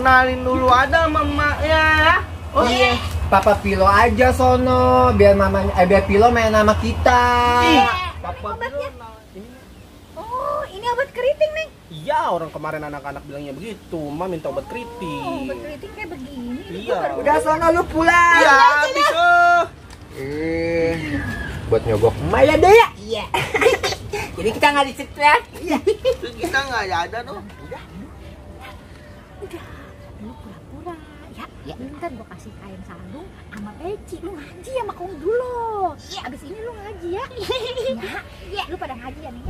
kenalin dulu ada mamanya ya. Oh iya, Papa Pilo aja sono, biar mamanya, biar Pilo main nama kita. Papa Pilo. Oh, ini obat keriting nih. Iya, orang kemarin anak-anak bilangnya begitu. Ma minta obat keriting. Oh, obat keriting kayak begini. Iya. Udah sono lu pulang. Iya, habis. Buat nyogok emak ya deh ya. Iya. Jadi kita nggak dicetrek. Iya. Kita nggak ada tuh. Udah. Lu pura-pura. Ya, ntar gua kasih kain sarung sama peci. Lu ngaji sama kong dulu. Iya. Abis ini lu ngaji ya. Iya. Lu pada ngaji ya nih.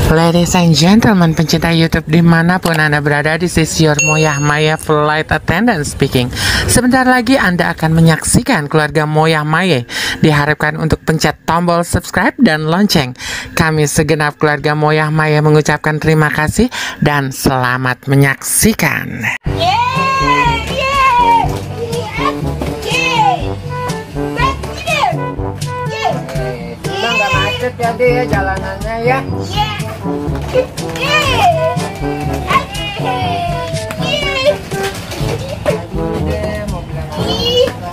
Ladies and gentlemen, pencinta YouTube dimanapun Anda berada, this is your Moyah Maya Flight Attendant speaking. Sebentar lagi Anda akan menyaksikan keluarga Moyah Maya. Diharapkan untuk pencet tombol subscribe dan lonceng. Kami segenap keluarga Moyah Maya mengucapkan terima kasih dan selamat menyaksikan. Kita nggak macet ya deh ya jalanannya ya.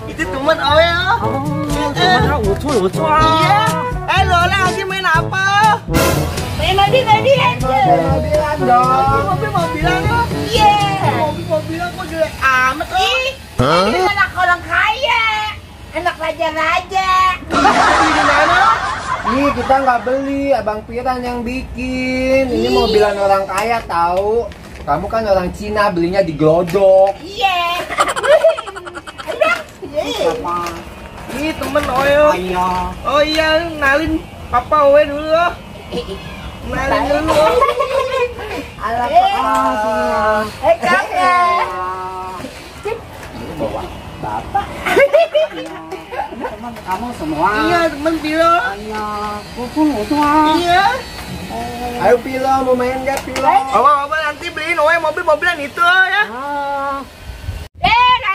Itu teman Owe ya. Iya. Lola lagi main apa? Main mobil-mobilan dong. Mobil-mobilan lo. Iya. Mobil-mobilan kok jelek amat lo. Ini anak orang kaya, anak raja-raja. Di mana? Ih, kita nggak beli, Abang Piran yang bikin. Ini mobilan orang kaya tahu. Kamu kan orang Cina, belinya di Glodok. Iya. Apa? Ih, temen Owe. Iya. Oh iya, kenalin Papa Owe dulu lo. Kenalin dulu. Alah, Kakak. bawa bapak. Teman kamu semua. Iya, temen Pilo. Iya. Ayo Pilo, mau main nggak Pilo? Apa nanti beliin Owe mobil-mobilan itu ya.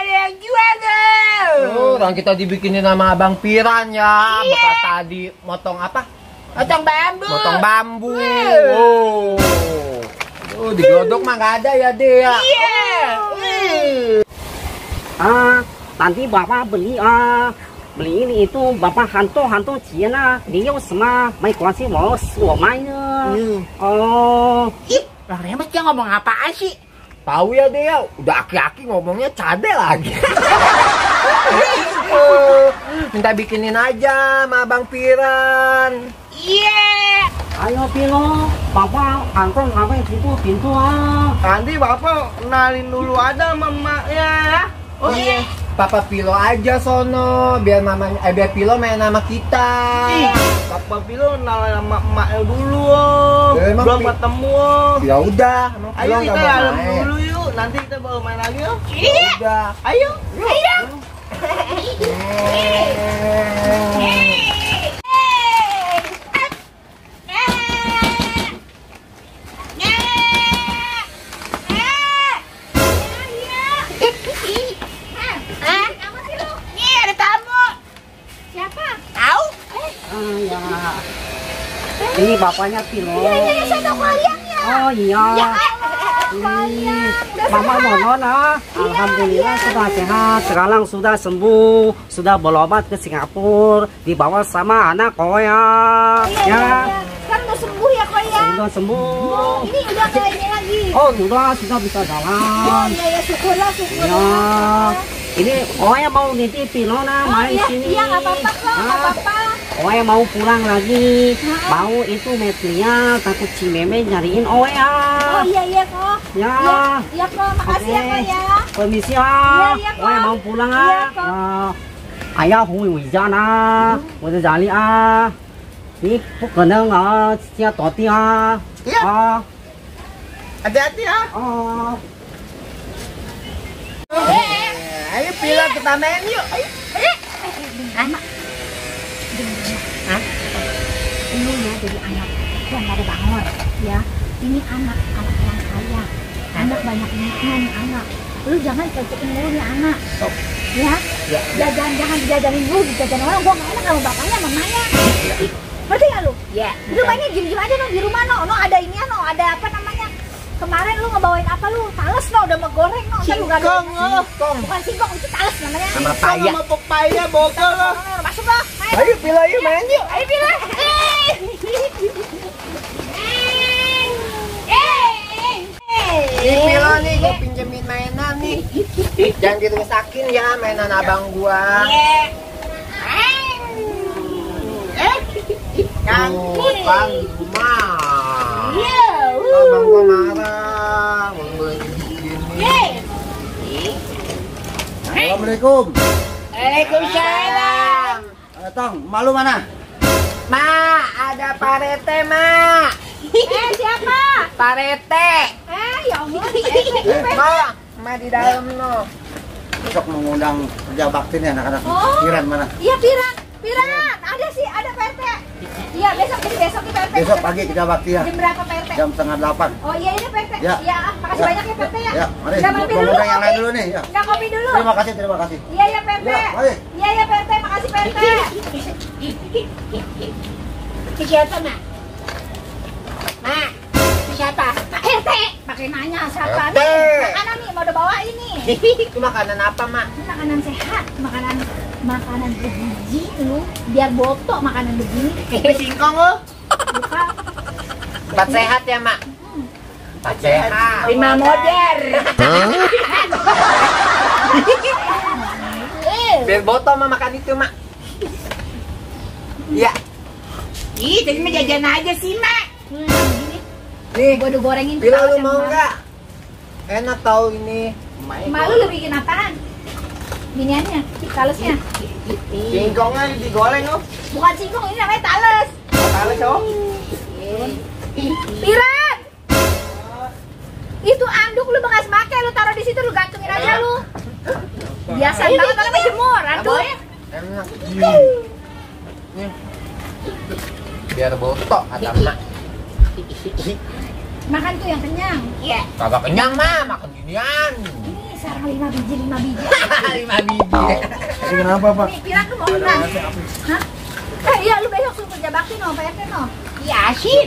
Ada yang jual tuh. Orang kita dibikinin nama Abang Piran ya. Bekas tadi motong apa? Potong bambu. Motong bambu. Di Glodok mah nggak ada ya deh ya. Iya. Nanti bapak beli beli ini itu bapak hantu Cina, dia semua mai kuasi mau mainnya. Lah Remes dia ngomong apaan sih? Tahu ya deh ya, udah aki-aki ngomongnya cadel lagi. Minta bikinin aja sama Abang Piran. Iya. Ayo Pilo, bapak antar ngapain pintu Nanti Bapak kenalin dulu ada mamanya ya. Oh iya, Papa Pilo aja sono, biar mamanya, biar Pilo main nama kita. Papa Pilo kenalin sama emaknya dulu. Emang Belum ketemu. Ya udah, emang Ayo Pilo kita nggak mau dalam main. dulu yuk. Nanti kita baru main lagi yuk. Iya. Udah. Ayo. Ini bapaknya Pilo. Oh iya. Mama Monon alhamdulillah sudah sehat. Sekarang sudah sembuh, sudah berobat ke Singapura, dibawa sama anak Koya. Ya. Kan udah sembuh ya kok ya. Sudah sembuh. Ini udah kayak ini lagi. Oh sudah bisa jalan. Ya syukurlah. Ya. Ini Oya mau nitip Pilo main sini. Iya nggak apa-apa kok, nggak apa-apa. Oya mau pulang lagi, mau itu metrinya takut si Meme nyariin Oya. Oh iya kok. Ya. Iya kok, makasih ya kok ya. Permisi ya. Iya, Kak. Oya mau pulang Iya, Kak. Ayah hui hui jana,我在家里啊，你不可能啊，先倒地啊。Iya. Hati-hati ya. Ayo Pilo kita main yuk. Anak. Lu ya jadi anak yang ada bangor ya. Ini anak orang kaya. Anak banyak duitnya nih anak. Lu jangan kecekin mulu nih anak. Ya. Jangan dijajanin lu, dijajanin orang. Gua nggak enak sama bapaknya, mamanya. Ngerti nggak lu? Iya. Lu mainnya diem-diem aja no di rumah no. No ada ini no, ada apa namanya? Kemarin lu ngebawain apa lu? Tales no, udah mau goreng no. Singkong, Bukan singkong, itu tales namanya. Sama paya. Sama pepaya bogor loh. Masuk loh, main. Ayo pilih ayo main yuk. Ayo pilih. Nih Pilo nih, gue pinjemin mainan nih. Jangan dirusakin ya mainan abang gua. Kan mah. Abang gua marah. Mau begini. Assalamualaikum. Waalaikumsalam. Tong, malu mana? Ma, ada Pak Rete, Ma. Siapa? Pak Rete. Ya Allah, Ma di dalam no. Besok mengundang kerja bakti nih anak-anak. Oh. Piran mana? Iya, Piran. Ada sih, ada PRT. Iya, besok nih PRT. Besok pagi kerja bakti ya. Jam berapa PRT? Jam 7:30. Oh iya ini PRT. Ya. Ya, makasih banyak ya PRT ya. Ya, mari. Udah mampir dulu. Mengundang yang lain kopi. dulu nih. Ya. Udah kopi dulu. Terima kasih. Iya ya PRT. Ya, mari. Iya PRT, makasih PRT. Ini siapa, Mak? Mak, ini siapa? Pak RT. Pakai nanya siapa RT. nih? Makanan nih mau dibawa ini. Itu makanan apa, Ma? Ini makanan sehat, makanan bergizi lu, biar botok makanan begini. Singkong lo. Bukan. Empat sehat ya, Ma? Empat sehat. 5 modern. Biar botol Ma makan itu, Ma. Iya. Ih, tadi mah jajan aja sih, Mak. Gini. Nih, Gua udah gorengin. Pilo tahu lu sama mau Mama. nggak? Enak tau ini. Malu lu bikin apaan? Giniannya, talesnya. Singkongnya digoreng lo. Bukan singkong, ini namanya tales. Tales oh. Piran! Itu anduk lu bekas make, lu taruh di situ, lu gantungin aja lu. Biasa banget kalau mau jemur, anduknya. Enak. Nih. Biar botok kata Ma. Makan tuh yang kenyang. Iya. Kagak kenyang, Ma. Makan ginian. Ini sarang 5 biji. 5 biji. Kenapa, Pak? Nih, Piran lu mau makan? Hah? Iya, lu besok suruh kerja bakti no, Pak RT no. Iya, asin.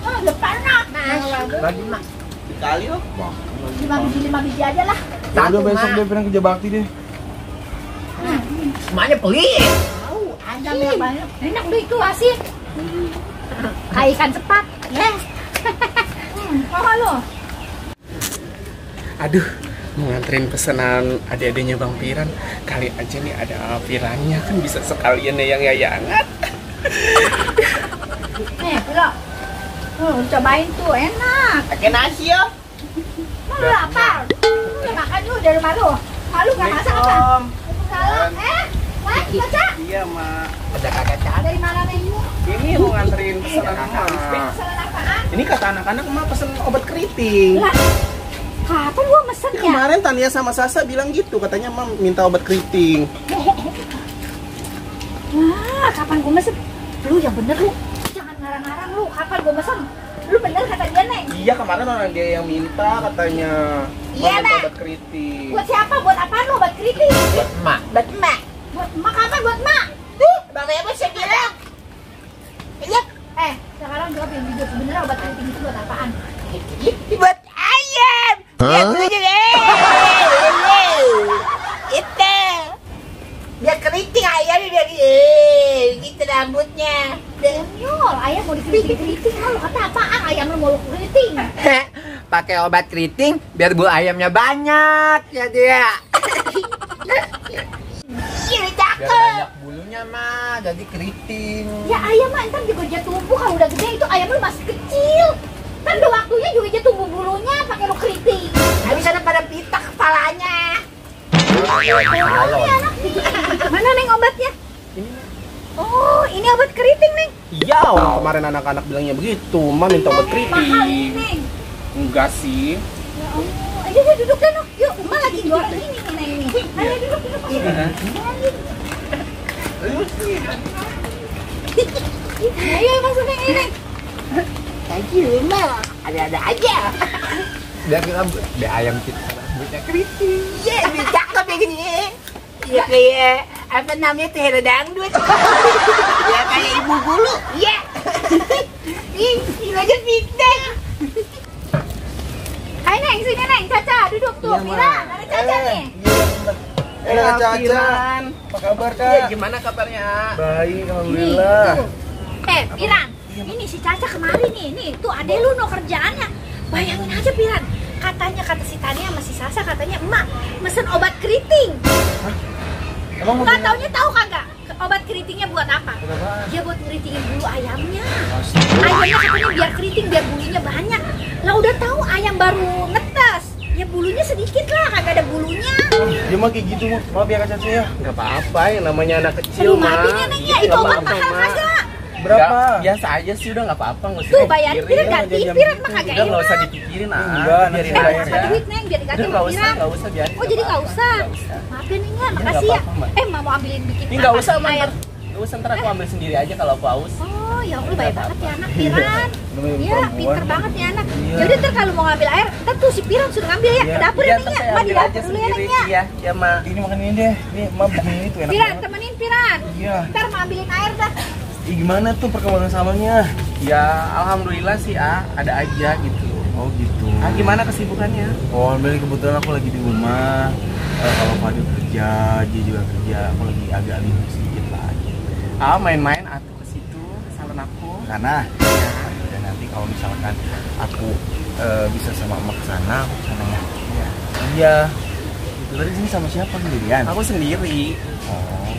Oh, depan nak. Bagi Ma. Dikali lo. 5 biji aja lah. Satu, Ma. pengen kerja bakti deh. Semuanya pelit. Ada yang banyak. Enak lu itu asin. Kayak ikan cepat. Ya. Apa lo? Aduh, mau nganterin pesanan adik-adiknya Bang Piran. Kali aja nih ada Pirannya, kan bisa sekalian nih yang yayangan. Nih, lo. Cobain tuh, enak. Pakai nasi yo. Mau lu lapar? Lu makan dulu dari rumah lu. Malu nggak masak apa? Salam. Mak, baca. Iya, Mak. Ada kagak cari. Dari mana nih? Ini mau nganterin pesanan Mak. Salah apaan? Ini kata anak-anak Mak pesen obat keriting. Lah, kapan gua mesennya? Kemarin Tania sama Sasa bilang gitu, katanya Mam minta obat keriting. Wah, kapan gua mesen? Lu yang bener lu. Jangan ngarang-ngarang lu. Kapan gua mesen? Lu bener kata dia, Neng. Iya, kemarin orang dia yang minta katanya Iya, minta Mak. obat keriting. Buat siapa? Buat apaan lu obat keriting? Buat Ma. Buat emak. Buat emak kapan? Buat emak. Bang Eba saya bilang. Iya. Sekarang jawab yang jujur. Sebenarnya obat keriting itu buat apaan? Buat ayam. Ya tujuh itu. Biar keriting ayamnya dari gitu rambutnya. Daniel, ayam mau dikeriting-keriting. Lu kata apaan? Ayam lu mau lu keriting. Pakai obat keriting biar bulu ayamnya banyak ya dia. Iya, Biar cakep. banyak bulunya mah jadi keriting. Ya ayam mah ntar juga dia tumbuh. Kalau udah gede itu ayam lu masih kecil. Kan udah waktunya juga dia tumbuh bulunya pakai lu keriting. Habis ada pada pita kepalanya. Halo. Mana Neng obatnya? Oh, ini obat keriting, Neng. Iya, orang kemarin anak-anak bilangnya begitu. Ma minta obat Mahal ini, keriting. Neng. Enggak sih. Ya Allah. Ayo duduk deh, no. Yuk, Ma lagi jualan ini nih, Neng ini. Ayo duduk. Ayo masuk Neng ini. Lagi rumah ada-ada aja. Biar ayam kita rambutnya keriting. Iya, lebih cakep ya gini. Iya kayak apa namanya teh dangdut. Ya kayak ibu gulu. Iya. Ih, ini aja pindah. Hai Neng, sini Neng, Caca duduk tuh. Iya, Ma. Piran, ada Caca nih. Caca. Apa kabar, Kak? Gimana kabarnya? Baik, Nih, alhamdulillah. tuh. Piran, ini si Caca kemari nih. Tuh adek lu no kerjaannya. Bayangin aja Piran. Katanya kata si Tania sama si Sasa katanya emak mesen obat keriting. Emang Nggak taunya tahu kagak? Obat keritingnya buat apa? Ya buat ngeritingin bulu ayamnya. Ayamnya katanya biar keriting, biar bulunya banyak. Lah udah tahu ayam baru netes. Ya bulunya sedikit lah, kagak ada bulunya. Ya mah kayak gitu, maaf ya Kak Caca ya. Nggak apa-apa, yang namanya anak kecil Aduh maafin ya Neng ya, itu obat mahal kagak? Berapa? Biasa aja sih, udah nggak apa-apa, nggak usah Tuh bayarin dipikirin. Piran ganti, Piran mah kagak Udah nggak usah enak. dipikirin, Enggak, biarin nanti aja. Apa duit Neng biar diganti Udah sama nggak usah, Piran. nggak usah biarin. Oh jadi nggak usah. Nggak usah. Maafin Neng ya, Iya, makasih nggak ya. apa-apa, Mbak. Mau ambilin bikin Ini nggak apa? usah, Mbak. Air. Nggak usah, ntar aku ambil sendiri aja kalau aku haus. Oh ya Allah baik banget ya anak Piran. Iya pinter banget ya anak. Iya. Ya udah ntar kalau mau ngambil air, ntar tuh si Piran suruh ngambil ya ke dapur ya Iya, Neng ntar ya. saya Ma di ambil dapur aja dulu ya sendiri. Neng ya. Iya, ya Ma. Ini makan ini deh. Ini mah begini tuh enak Piran banget. temenin Piran. Iya. Ntar mau ambilin air dah. Gimana tuh perkembangan salonnya? Ya alhamdulillah sih ada aja gitu. Oh gitu. Gimana kesibukannya? Oh, alhamdulillah kebetulan aku lagi di rumah. Kalau Fadil kerja, dia juga kerja. Aku lagi agak libur sedikit lah. Main-main atuh ke situ, ke salon aku. Sana. Dan nanti kalau misalkan aku bisa sama emak ke sana, aku ke sana ya. Iya. Itu tadi sini sama siapa sendirian? Aku sendiri. Oh.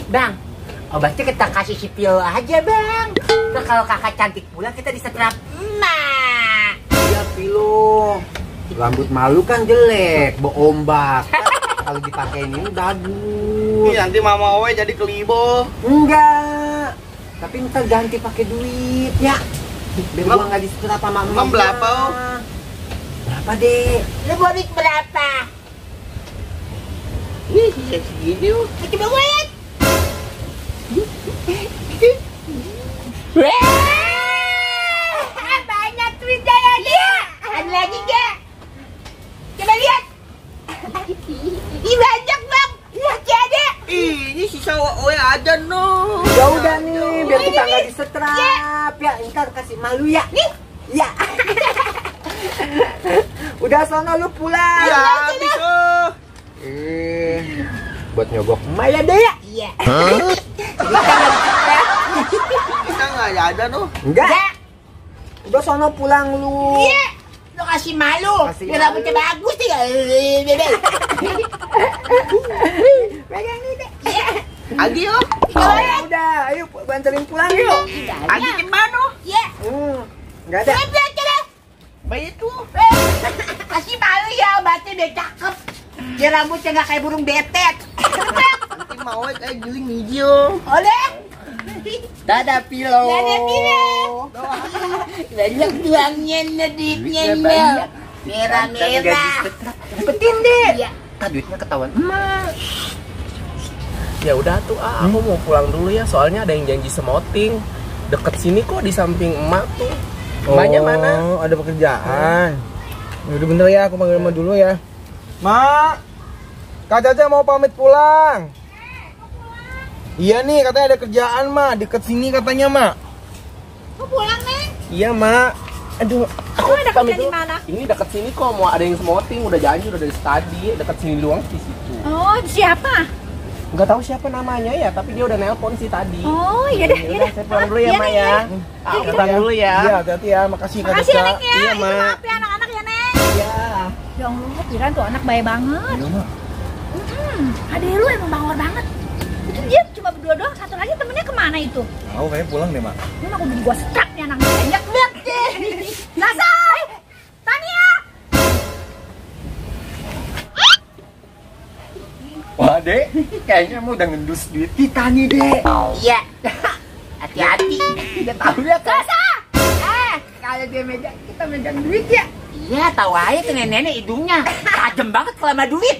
Bang, obatnya kita kasih si Pio aja bang. Ntar kalau kakak cantik pula kita disetrap emak. Iya Pilo. Rambut malu kan jelek, beombak. Kalau dipakein ini bagus. Nanti Mama Owe jadi kelibo. Enggak. Tapi ntar ganti pakai duit ya. Biar gua nggak disetrap sama emak. Emang berapa, Oh? Berapa deh? Lu mau duit berapa? Ih, segini. Coba gue lihat. Wah, banyak duitnya ya dia. Ada lagi gak? Coba lihat. Ih banyak bang. Masih ada. Ini sisa Owe ada no. Ya udah nih, biar kita nggak disetrap ya. Ntar kasih malu ya. Nih. Ya. Udah sono lu pulang. Ya, habis oh. Buat nyogok emak ya deh ya. Iya. Kita nggak ada no. Enggak. Ya. Udah sono pulang lu. Iya. Lo kasih malu. Kasih Biar rambutnya malu. bagus tinggal. Bebe. Pegang nih deh. Iya. Agi oh. Udah, ayo bantuin pulang yuk. Agi gimana? Iya. Enggak ada. Lihat coba. Bayi tuh. Kasih malu ya, obatnya udah cakep. Dia rambutnya nggak kayak burung betet. Nanti mau kayak giling hijau. Oleh. Dadah Pilo. Dadah, Pilo. Banyak duangnya, duitnya Mel. Merah-merah. Cepetin deh. Iya. Kan duitnya ketahuan emak. Ya udah tuh, aku mau pulang dulu ya. Soalnya ada yang janji semoting. Deket sini kok di samping emak tuh. Emaknya mana? Oh, ada pekerjaan. Udah bener ya, aku panggil emak dulu ya. Mak, Kak Caca mau pamit pulang. Iya nih, katanya ada kerjaan, Mak. Deket sini katanya, Mak. Mau pulang Neng? Iya mak. Aduh, aku ada pamit kerja di dulu. mana? Ini dekat sini kok, mau ada yang semoting, udah janji, udah dari tadi, dekat sini doang di situ. Oh siapa? Nggak tahu siapa namanya ya, tapi dia udah nelpon sih tadi. Oh iya deh, Yaudah, saya pulang dulu ya, Iya, Mak Neng, ya. iya. Aku pulang dulu ya. Iya, hati-hati ya. Makasih Kak Makasih ya Caca. Neng ya. Iya, Itu Mak. maaf ya anak-anak ya Neng. Iya. Ya Allah, Piran tuh anak baik banget. Iya, Mak. Adek lu emang bangor banget. Itu dia cuma berdua doang, satu lagi temennya kemana itu? Aku kayaknya pulang deh, Mak. Ini aku udah gua setrap nih anak banyak lihat deh. Sasa, Tania. Wah, Dek. Kayaknya mau udah ngendus duit kita nih, Dek. Iya. Hati-hati. Dia tahu dia kan. Sasa. Kalau dia megang, kita megang duit ya. Iya, tahu aja tuh nenek hidungnya. Tajam banget kalau sama duit.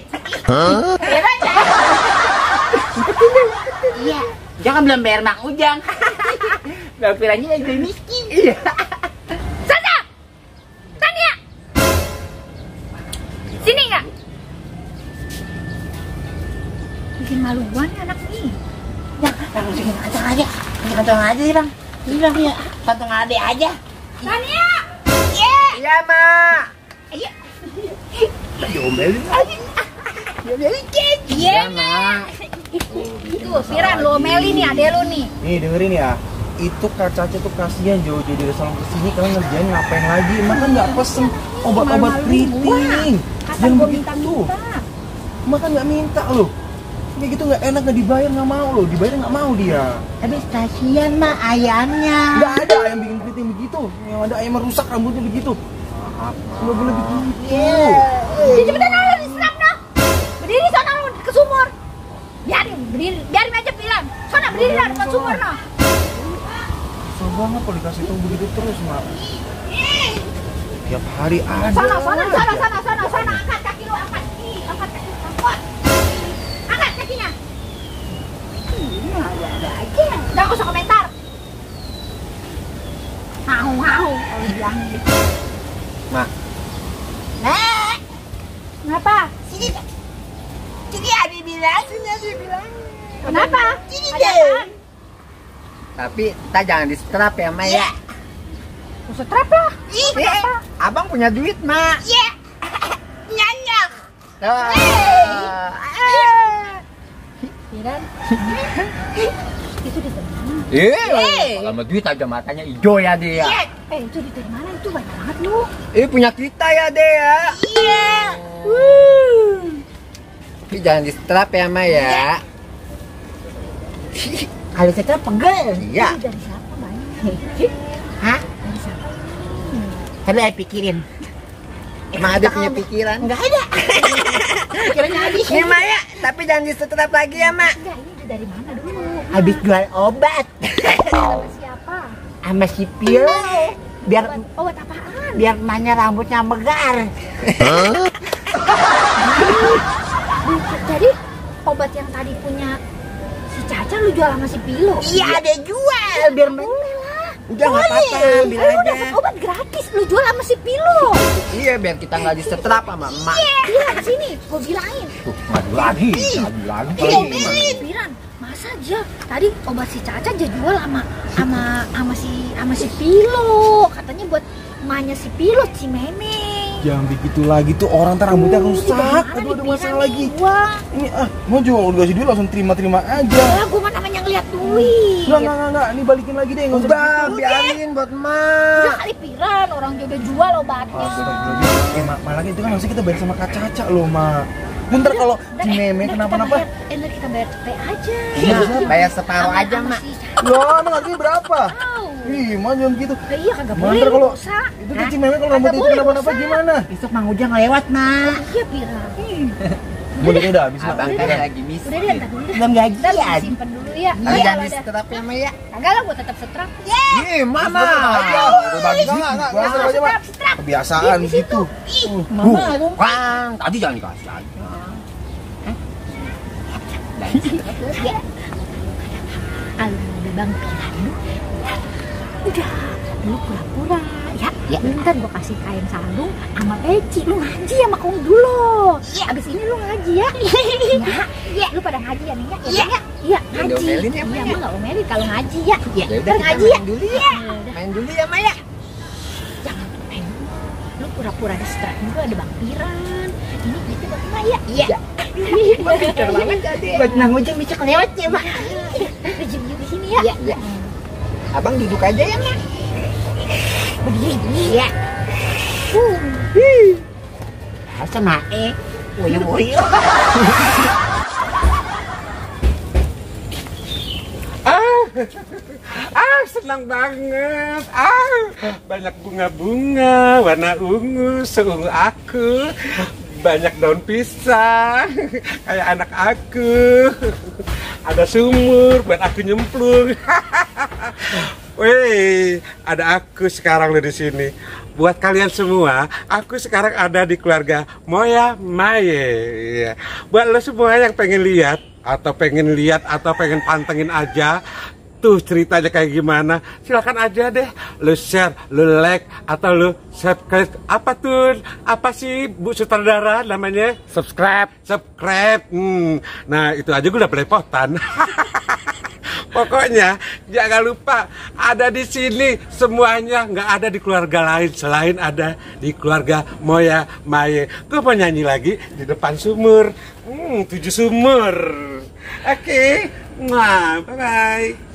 Iya kan? Iya. Jangan belum bayar Mang Ujang. Bapirannya lagi miskin. Iya. Sasa. Tania. Sini enggak? Bikin maluan ya anak ini. Ya, langsung sini kantong aja. Kantong aja sih, Bang. Ini Bang ya. Kantong ade aja. Tania. Iya. Iya, Mak. Ayo. Diomelin. Diomelin kan? Iya, Mak. Itu, Piran lu omelin nih adek lu nih. Nih dengerin ya. Itu Kak Caca tuh kasihan jauh-jauh dari salon kesini, kalian ngerjain ngapain lagi? Emang kan nggak pesen obat-obat keriting. Jangan gua minta-minta. Emang kan nggak minta loh. Kayak gitu nggak enak, nggak dibayar nggak mau loh, dibayar nggak mau dia. Tapi kasihan mah ayamnya. Nggak ada ayam bikin keriting begitu, yang ada ayam merusak rambutnya begitu. Nggak boleh begitu. Cepetan aja diserap dong. Berdiri sana lu ke sumur. Biarin, berdiri, biarin aja bilang. Sana berdiri dah dekat sumur no. Susah banget kalau dikasih tahu begitu terus, Mak. Tiap hari ada. Sana, angkat kaki lu, angkat. Angkat kaki lu, angkat kakinya. Ada aja. Jangan usah komentar. Hau, kalau bilang. Mak. Nek. Kenapa? Jadi Abi bilang. Kenapa? Gini Ada deh. apaan? Tapi kita jangan di strap ya, Ma ya. Strap lah. Kenapa? Abang punya duit, Ma. Iya. Nyanyak. Piran. Itu di mana? Kalau duit aja matanya hijau ya dia. Itu di mana? Itu banyak banget lu. Punya kita ya deh ya. Iya. Tapi jangan di strap ya, Ma ya. Kalau kita pegel. Iya. Itu dari siapa banyak? Hah? Dari siapa? Tapi saya pikirin. Emang ada punya pikiran? Enggak ada. Pikirannya habis. Nih, Ma ya, tapi jangan di strap lagi ya, Ma. Enggak, ini dari mana dulu? Habis jual obat. Sama siapa? Sama si Pil. Biar Obat apaan? biar emaknya rambutnya megar. Jadi obat yang tadi punya si Caca lu jual sama si Pilo? Iya, ada jual biar Boleh lah. Udah nggak apa-apa, ambil Lu aja. dapat obat gratis, lu jual sama si Pilo. Iya, biar kita nggak disetrap sama emak. Piran sini, gua bilangin. Madu lagi. Piran, masa aja tadi obat si Caca aja jual sama si Pilo. Katanya buat emaknya si Pilo, si Meme. Jangan begitu lagi tuh, orang ntar rambutnya rusak. Aduh, ada masalah lagi. Ini mau jual udah kasih duit langsung terima aja. Ya, gua mah namanya ngeliat duit. Enggak, ini balikin lagi deh, enggak usah Udah, begitu. biarin buat Udah emak. kali Piran, orang dia udah jual obatnya. Malah itu kan harusnya kita bayar sama Kak Caca loh, Mak. Bentar kalau si Meme kenapa-napa. Ntar kita bayar TP aja. Iya, bayar separuh aja, Mak. Loh, emang harganya berapa? Tahu. Ih, Mak jangan gitu. Iya kagak boleh. Mantar kalau dosa. itu tuh si Meme kalau rambut itu boleh, kenapa-napa dosa. gimana? Besok Mang Ujang lewat, Mak. Iya Piran. Mulutnya udah habis, Mak. Abang Udah kan deh. lagi miskin. Udah deh, ntar dulu deh. Belum Ntar gajian. simpen dulu ya. Tapi Iya, jangan kalau ada. disetrap ya, Ma ya. Kagak lah, gua tetap setrap. Ih, mana? Udah bagus. Enggak, setrap aja, Mak. Setrap. Kebiasaan gitu. Mama, kan tadi jangan dikasih aja. Ya. Ada Bang Piran lu. Udah, lu pura-pura ya. Lu ntar gua kasih kain sarung sama peci. Lu ngaji sama Kong dulu. Abis ini lu ngaji ya. Iya, lu pada ngaji ya nih ya. Iya, ngaji. Diomelin ya, Ma, Iya, ya? gua nggak omelin kalau ngaji ya. Ya udah, Ntar kita ngaji ya. main dulu ya. Main dulu ya, Ma ya. Jangan main dulu. Lu pura-pura di strap juga ada Bang Piran. Ini kita buat Mak ya. Iya. Pintar banget jadi. Buat Mang Ujang bisa kelewat ya, Mak. Duduk di sini ya. Iya. Abang duduk aja ya, Ma. Berdiri. Iya. Asa mae. Uyu. Senang banget. Banyak bunga-bunga warna ungu seungu aku. Banyak daun pisang kayak anak aku. Ada sumur buat aku nyemplung. Wih, ada aku sekarang di sini. Buat kalian semua, aku sekarang ada di keluarga Moya Maye. Iya. Buat lo semua yang pengen lihat atau pengen pantengin aja tuh ceritanya kayak gimana, silakan aja deh lo share, lo like atau lo subscribe. Apa tuh? Apa sih Bu Sutradara namanya? Subscribe. Nah, itu aja gue udah belepotan. Pokoknya jangan lupa ada di sini semuanya, nggak ada di keluarga lain selain ada di keluarga Moya Maye. Gue mau nyanyi lagi di depan sumur, 7 sumur. Oke, bye bye.